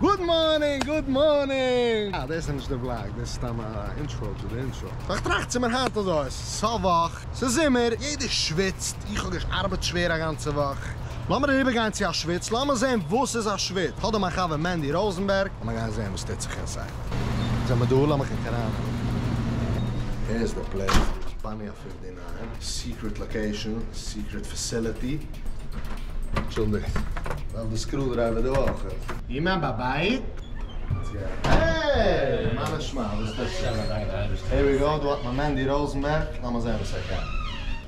Good morning, good morning! אה, דאס איז נישט די vlog, דאס איז סתם א intro צו די intro. איך טראכט צו מיר היינט אזוי, עס איז סוף וואך, ס'איז זומער, יעדער שוויצט, איך האב געארבעט שווער א גאנצע וואך. לאמיר אריבערגיין צו א שוויץ, לאמיר זען וואס איז א שוויץ. האט דא מיין חבר מענדי ראזענבערג, לאמיר גיין זען וואס טוט זיך inside. זעמיר דא, לאמיך ענק ארייננעמען. Here's the place, שפאניע 59, secret location, secret facility. אנטשולדיגט, דארף די screwdriver דא אויך. אימא בבית? Hey! מה נשמע? וואס טוט זיך? Here we go, דא האט מען מענדי ראזענבערג, לאמיר זען וואס ער קען.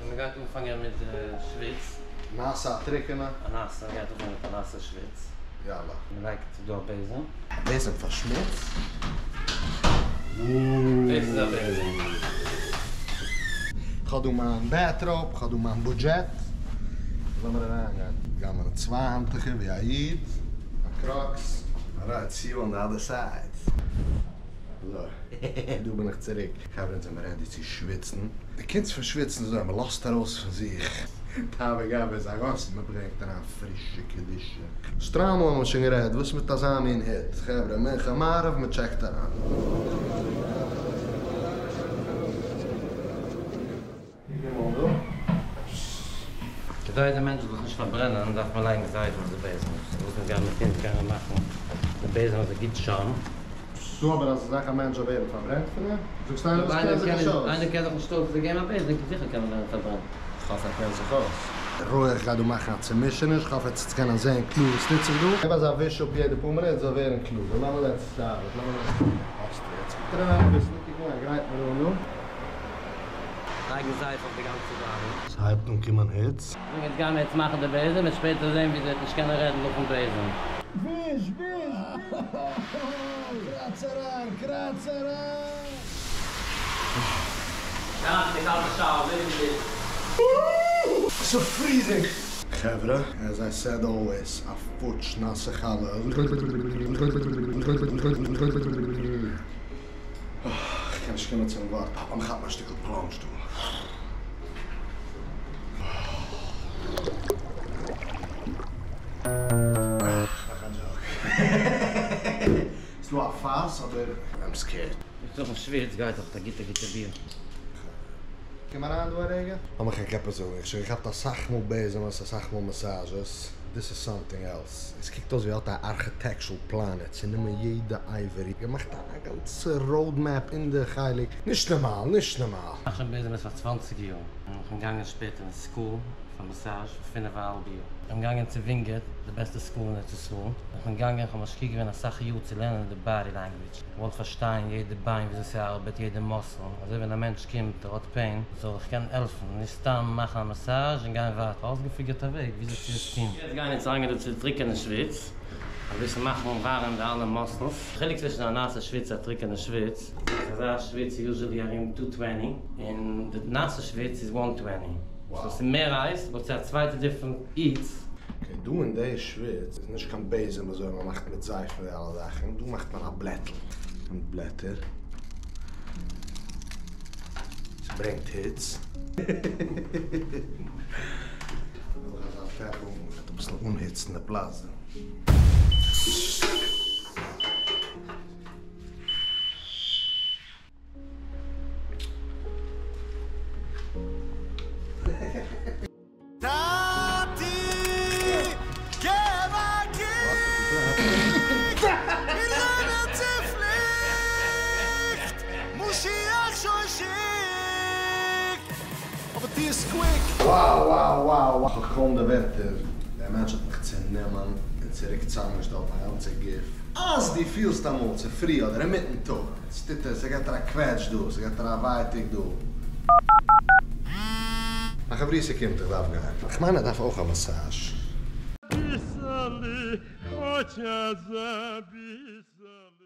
מען גייט אנפאנגען מיט די שוויץ. נאסע א טריקענע? א נאסע, מען גייט אנפאנגען מיט א נאסע שוויץ. יאללה. מען לייגט דא א בעזעם. א בעזעם פאר שמוץ? דאס איז א בעזעם. כ'האב דא מיין bathrobe, כ'האב דא מיין budget. לאמיר אריינגיין. גיימער אין צוויי האנטוכער ווי א איד, א Crocs. Alright, see you on the other side. אזוי, דא בין איך צוריק. חברה, אונז זעמיר ready צו שוויצן. די קונץ פון שוויצן איז אזוי, מען לאזט ארויס פון זיך. תאווה גאווה איז א גאס, מען ברענגט אריין פרישע קדושה. שטריימל האבן מיר שוין גערעדט, וואס מיט אזא מין היט? חברה, מנחה מעריב, מען טשעקט אריין. כדי דער מענטש זאל זיך נישט פארברענען דארף מען לייגן זייף אויף די בעזעם. וואס מיר גייען מיט אונז גייען מיר מאכן די בעזעם אזוי גוט שוים. ס'דא אבער אזא זאך א מענטש זאל ווערן פארברענט פון דעם? זאגסט איינער וואס קען זיך נישט אויס? איינער קען זיך נישט אויס, זיי געבן א בעזעם, זיכער קען מען ווערן פארברענט. איך האף ער קען זיך אויס. רויעך גייט דא מאכן א צומישעניש, איך האף עטס וועטס קענען זעהן קלאר וואס טוט זיך דא. געב אזא וויש אפ יעדע פאר מינוט זאל ווערן קלאר. לאמיר לעצט סטארט, לאמיר לעצט. האסטו יעצט קוקט אריין אביסל, קוק נאר ער גרייט מיר אן דא. לייגן זייף אויף די גאנצע body. ס'הייבט אן קומען היץ. נו יעצט גיימיר יעצט מאכן די בעזעם און שפעטער זעהן ווי זי וועט נישט קענען רעדן נאכן בעזעם. וויש וויש וויש! קראץ אריין קראץ אריין! אריין אין די קאלטע shower אזוי ווי די. ס'איז freezing! חברה, as I said always, א פוטש נאסע חלה. איך קען נישט קומען צום ווארט. לאמיך כאפן א שטיקל plunge דא. מאך א joke. ס'דא א פאס אבער I'm scared. נאכן שוויץ גייט דאך א גוטע גוטע ביר. קום אריין דא א רגע. לאמיך ענק עפעס זאגן, איך שוין געכאפט אסאך מאל בעזעמעס, אסאך מאל massages, this is something else. עס קוקט אויס ווי ער האט א architectural plan, ער האט צונומען יעדע אבר, געמאכט א גאנצע road map אין די חלק, נישט נארמאל, נישט נארמאל. איך שוין בעזעמעס פאר צוואנציג יאר, און איך בין געגאנגען שפעטער אין school פאר massage פאר פינף א האלב יאר. איך בין געגאנגען צו ווינגעט, די בעסטע school אין ארץ ישראל. איך בין געגאנגען, איך האב משקיע געווען אסאך יאר צו לערנען די body language. איך וואלט פארשטיין יעדע ביין וויאזוי ס'ארבעט, יעדע muscle. אזוי ווען א מענטש קומט, ער האט pain, זאל איך קענען העלפן, נישט סתם מאכן א massage און גיין ווייטער. אויסגעפיגערט א וועג וויאזוי צו עס טון. יעצט גייען אונז אריינגיין דא צו די טרוקענע שוויץ, אביסל מאכן ווארעם די אלע muscles. די חילוק צווישן א נאסע שוויץ און א טרוקענע שוויץ, איז אזא שוויץ איז usually ארום two twenty, און די נאסע שוויץ איז one twenty. So ס'איז מער הייס, but ס'איז א צווייטע different היץ. Okay, דא אין די שוויץ איז נישט קיין בעזעם אזוי ווי מ'מאכט מיט זייף און די אלע זאכן, דא מאכט מען א בלעטל. מיט בלעטער. ס'ברענגט היץ. נאך אזא פעפל, מ'גייט אביסל אנהיצן די פלאץ דא. טאטי געב א קוק מיר זענען צופליקט משיח שוין שיקט אבער טו עס quick. Wow wow wow wow כ'האב קוים די ווערטער, דער מענטש האט מיך צענומען און צוריק צוזאמגעשטעלט מיין גאנצע גוף. אז דו פילסט אמאל צופרי אדער אינמיטן טאג, ס'טוט עס, ס'געט דיר א קוועטש דא, ס'געט דיר א ווייטאג דא. מיין חברותא קומט, איך דארף גיין. כ'מיין ער דארף אויך א massage. ביסעלע, כאטש אזא ביסעלע.